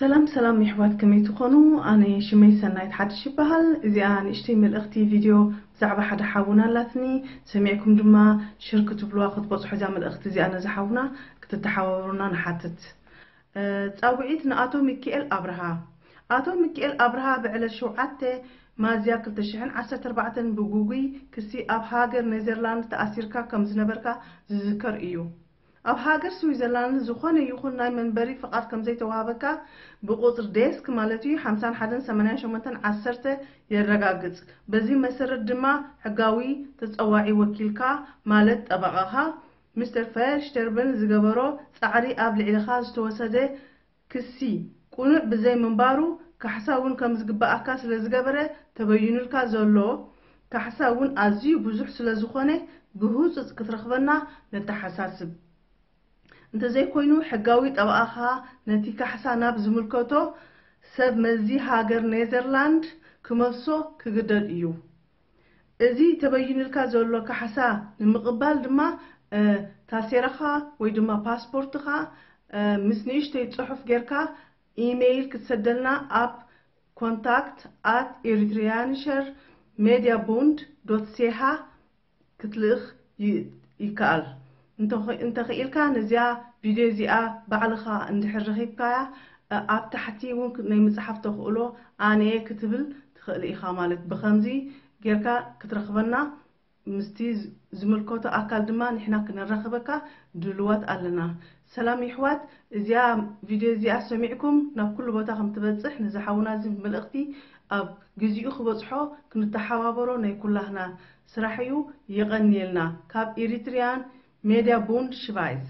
ሰላም ሰላም የሕዋት፣ ከመይ ትኾኑ? ኣነ ሽመይ ሰናይት ሓድሽ ይበሃል። እዚኣ ንእሽተይ መልእኽቲ ቪድዮ ብዛዕባ ሓደ ሓውና ኣላትኒ። ሰሚዕኩም ድማ ሽር ክትብሉዋ ክትበጽሖ እዛ መልእኽቲ እዚኣ ነዚ ሓውና ክትተሓባበሩና ንሓትት። እ፣ ጻውዒት ንኣቶ ሚኪኤል ኣብርሃ። ኣቶ ሚኪኤል ኣብርሃ ብዕለት ሸውዓተ ሚያዝያ ክልተ ሽሕን ዓሰርተ ኣርባዕተን ብግጉይ ክሲ ኣብ ሃገር ኔዘርላንድ ተኣሲርካ ከም ዝነበርካ ዝዝከር እዩ። ኣብ ሃገር ስዊዘርላንድ ዝኾነ ይኹን ናይ መንበሪ ፍቓድ ከም ዘይተዋህበካ ብቁጽሪ ዴስክ፣ ማለት እዩ ሓምሳን ሓደን ሰማንያን ሸሞንተን ዓሰርተ፣ የረጋግጽ። በዚ መሰረት ድማ ሕጋዊ ተጸዋዒ ወኪልካ፣ ማለት ጠበቓኻ፣ ሚስተር ፈየርሽተርበን ዝገበሮ ጻዕሪ ኣብ ልዕሊኻ ዝተወሰደ ክሲ ቅኑዕ ብዘይ ምንባሩ፣ ካሕሳ እውን ከም ዝግባኣካ ስለ ዝገበረ፣ ተበይኑልካ ዘሎ ካሕሳ እውን ኣዝዩ ብዙሕ ስለ ዝኾነ፣ ብህጹጽ ክትረኽበና ነተሓሳስብ። እንተዘይኮይኑ፣ ሕጋዊ ጠበቓኻ ነቲ ካሕሳ ናብ ዝምልከቶ ሰብ መዚ ሃገር ኔዘርላንድ ክመልሶ ክግደድ እዩ። እዚ ተበይኑልካ ዘሎ ካሕሳ ንምቕባል ድማ፣ እ፣ ታሴራኻ ወይ ድማ ፓስፖርትኻ፣ እ፣ ምስ ንእሽተይ ጽሑፍ ጌርካ ኢሜይል ክትሰደልና ኣብ ኮንታክት ኣት ኤሪትሪያንሸር ሜድያ ቡንድ ዶት ሴሃ ክትልእኽ ይ-፣ ይከኣል። እንተኸ-፣ እንተኽኢልካ ነዚኣ ቪድዮ እዚኣ ባዕልኻ እንድሕር ረኺብካያ፣ እ፣ ኣብ ታሕቲ እውን ክ-፣ ናይ ምጽሓፍ ተኽእሎ ኣነ'የ ክትብል ትኽእል ኢኻ። ማለት ብኸምዚ ጌርካ ክትረኽበና፣ ምስቲ ዝ-፣ ዝምልከቶ ኣካል ድማ ንሕና ክነራኽበካ ድሉዋት ኣለና። ሰላም ይሕዋት፣ እዚኣ ቪድዮ እዚኣ ሰሚዕኩም ናብ ኩሉ ቦታ ከም ትበጽሕ፣ ነዚ ሓውና እዚ መልእኽቲ ኣብ ግዚኡ ክበጽሖ ክንተሓባበሮ ናይ ኩላህና ስራሕ እዩ። የቐንየልና። ካብ ኤሪትሪያን ሜድያ ቡንድ ሽቫይዝ።